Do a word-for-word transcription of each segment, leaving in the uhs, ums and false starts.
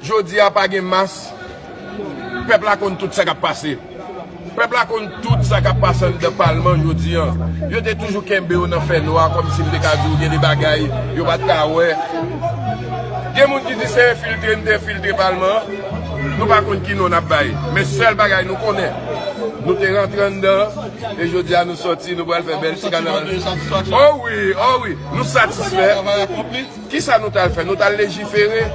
Jodi a pa gen mas. Pèp la konn tout sa k ap pase. Pèp la konn tout sa k ap pase anndan palman jodi a. Yo te toujou kenbe yo nan fènwa, kòmsi m te ka di w gen de bagay yo pa t ka wè. Gen moun ki di se enfiltre n te enfiltre palman an. Nou pa konn ki non n ap bay. Men sèl bagay nou konnen, nou te rantre anndan, e jodi a nou sòti, nou pral fè bèl ti kanaval. Oh wi, oh wi, nou satisfè. Kisa nou t al fè? Nou t al lejifere.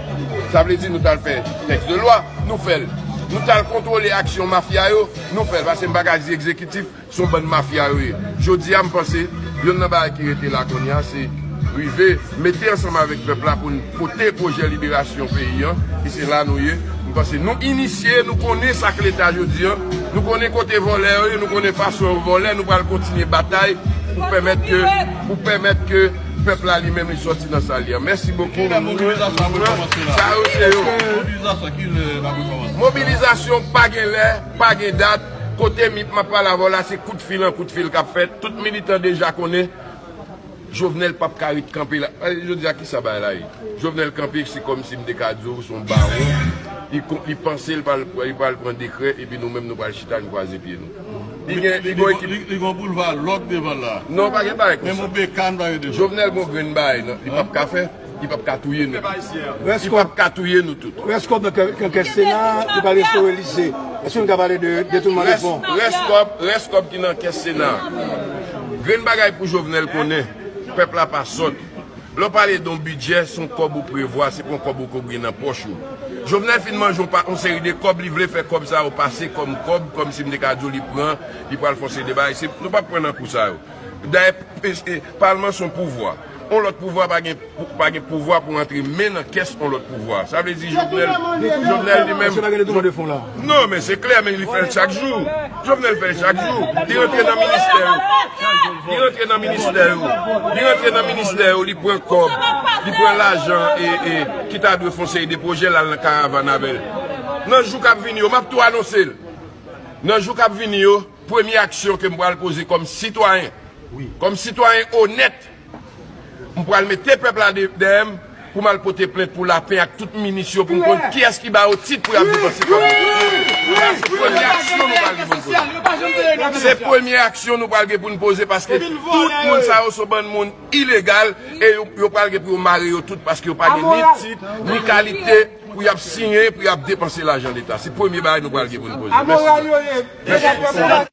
Sa vle di nou t al fè tèks de lwa, nou fè l. Nou t al kontwole aksyon mafya yo, nou fè l. Paske m pa ka di egzekitif, se yon bann mafya yo ye. Jodi a, m panse, yonn nan bagay ki rete la kounye a, se rive mete ansanm avèk pèp la pou n pote pwojè liberasyon peyi an. E se la nou ye. M panse nou inisye, nou konnen sa k Leta jodi a. Nou konnen kote vòlè yo ye, nou konnen fason yo vòlè, nou pral kontinye batay pou pèmèt ke, pou pèmèt ke pèp la li menm li sòti nan sa l ye a. Mèsi bokou. Kilè mobilizasyon an pral kòmanse la? Sa yo se yo. Mobilizasyon, kilè l ap kòmanse? Mobilizasyon pa gen lè, pa gen dat. Kote m, m ap pale avè w la, se kout fil an kout fil k ap fèt. Tout militan deja konnen Jovenel p ap ka ret kanpe la. Jodi a, kisa bagay la ye? Jovenel kanpe, se kòmsi m te ka di w, se yon bawon. Li, li panse l pral, li pral pran dekrè, epi nou menm nou pral chita, n kwaze pye nou. Li gen, li gen yon ekip. Li gen yon boulva lòk devan l la. Non, pa gen bagay konsa. Menm yon bekàn pa gen devan. Jovenel gen yon grenn bagay, non, li p ap ka fè, li p ap ka touye nou. Li p ap ka touye nou tout. Rès kòb nan kè-, nan kès Sena, li pral restore lise. Èske nou ka pale de detounman de fon? Rès kòb, rès kòb ki nan kès Sena. Grenn bagay pou Jovenel konnen, pèp la pa sòt. Lè w pale de yon bidjè, se yon kòb ou prevwa, se pa yon kòb ou kouri nan pòch ou. Jovenel fin manje yon pa, yon seri de kòb, li vle fè kòb sa yo pase kòm kòb, kòmsi m te ka di w li pran, li pral fè yon seri de bagay. Se, nou p ap pran nan kou sa yo. Dayè, e, e, palman se yon pouvwa. Yon lòt pouvwa pa gen, pa gen pouvwa pou antre men nan kès yon lòt pouvwa. Sa vle di Jovenel, Jovenel li menm. Èske pa gen detounman de fon la? Non, men se klè, men li fè l chak jou. Jovenel fè l chak jou. Li rantre nan ministè yo. Li rantre nan ministè yo. Li rantre nan ministè yo, li pran kòb, li pran lajan e, e, ki ta dwe fè yon seri de pwojè, l al nan karavàn avè l. Nan jou k ap vini yo, m ap tou anonse l. Nan jou k ap vini yo, premye aksyon ke m pral poze kòm sitwayen, kòm sitwayen onèt, m pral mete pèp la de-, dèyè m pou m al pote plent pou lapè ak tout minis yo, pou m konn kiyès ki ba yo tit pou y ap depanse kòb yo. Sa se premye aksyon nou pral gen pou n poze. Se premye aksyon nou pral gen pou n poze, paske tout moun sa yo se bann moun ilegal e yo, yo pral gen pou yo mare yo tout paske yo pa gen ni tit, ni kalite pou y ap siyen, pou y ap depanse lajan Leta. Se premye bagay nou pral gen pou n poze. Mèsi.